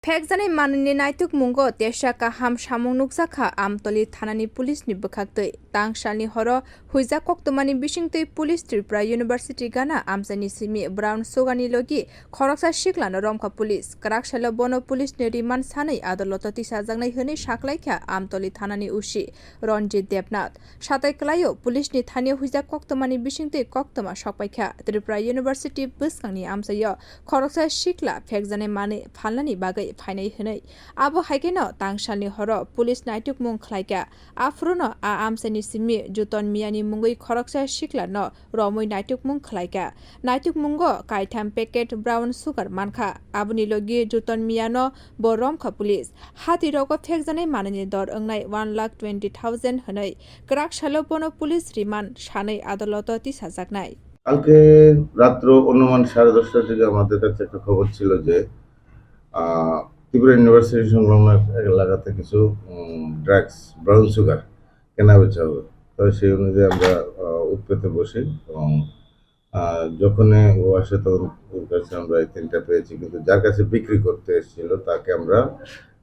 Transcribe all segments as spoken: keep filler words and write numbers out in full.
Phekjaknai manwini naitukmungo tesa kaham samung nukjakha Amtoli thanani police ni bwkhaktwi. Tangsalni horo huijak koktwmani bisingtwi police Tripura University gana amchaini simi brown sugar ni logi khoroksa siklano romkha police. Kwrak salo bono police ni remand sanwi adaloto tisajaknai hwnwi saklaikha Amtoli thanani O C Ranjit Debnath. Satai kwlaio, police ni thani huijak koktwmani bisingtwi koktwma sokpaikha. Tripura University bwskangni amchaio khoroksa sikla phekjaknai manwi phalnani bagwi phainai hwnwi. Abo haikheno tangsalni horo police naitukmung khlaikha. Aphuruno a amchaini simi Juton Miyani mungwi khoroksa siklano romwi naitukmung khlaikha. Naitukmungo kaitham packet brown sugar mankha. Aboni logi Juton Miyano bo romkha police. Hatirogo phekjaknai manwini dor wngnai one lakh twenty thousand hwnwi. Kwrak salo bono police remand sanwi adaloto tisajaknai. কালকে রাত্র অনুমান সাড়ে দশটার দিকে আমাদের কাছে একটা খবর ছিল যে, আহ, ত্রিপুরা ইউনিভার্সিটি সংলগ্ন এক এলাকাতে কিছু, উম, ড্রাগস, ব্রাউন সুগার কেনা বেচা হবে। তো সেই অনুযায়ী আমরা, আহ, উৎপেতে বসি এবং, আহ, যখনই ও আসে তখন ওর কাছে আমরা এই তিনটা পেয়েছি, কিন্তু যার কাছে বিক্রি করতে এসেছিল তাকে আমরা,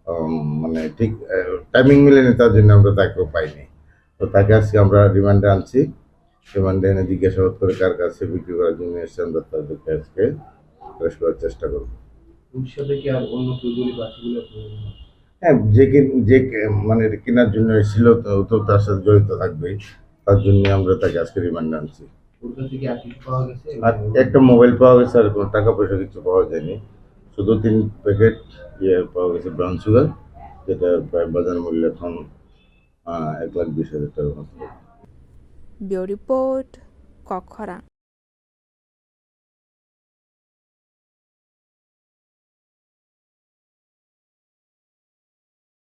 উম, মানে ঠিক, আহ, টাইমিং মিলেনি, তার জন্য আমরা তাকেও পাইনি। তো তাকে আজকে আমরা রিমান্ডে আনছি। রিমান্ডে এনে জিজ্ঞাসাবাদ করে কার কাছে বিক্রি করার জন্য এসছে, আমরা তাদেরকে আজকে অ্যারেস্ট করার চেষ্টা করব। ভবিষ্যতে কি আর অন্য কেউ জড়িত আছে বলে আপনার মনে হয়? হ্যাঁ, যে কি-, যে কে-, মানে এটা কেনার জন্য এসেছিল, তো, তো তার সাথে জড়িত থাকবেই। তার জন্য আমরা তাকে আজকে রিমান্ডে আনছি। ওর কাছে কি আর কিছু পাওয়া গেছে? আর একটা মোবাইল পাওয়া গেছে, আর কোনো টাকা পয়সা কিছু পাওয়া যায়নি। শুধু তিন প্যাকেট ইয়ে পাওয়া গেছে ব্রাউন সুগার, যেটা প্রায় বাজার মূল্য এখন, আহ, এক লাখ বিশ হাজার টাকার মতো। Bureau Report, Kokkhorang.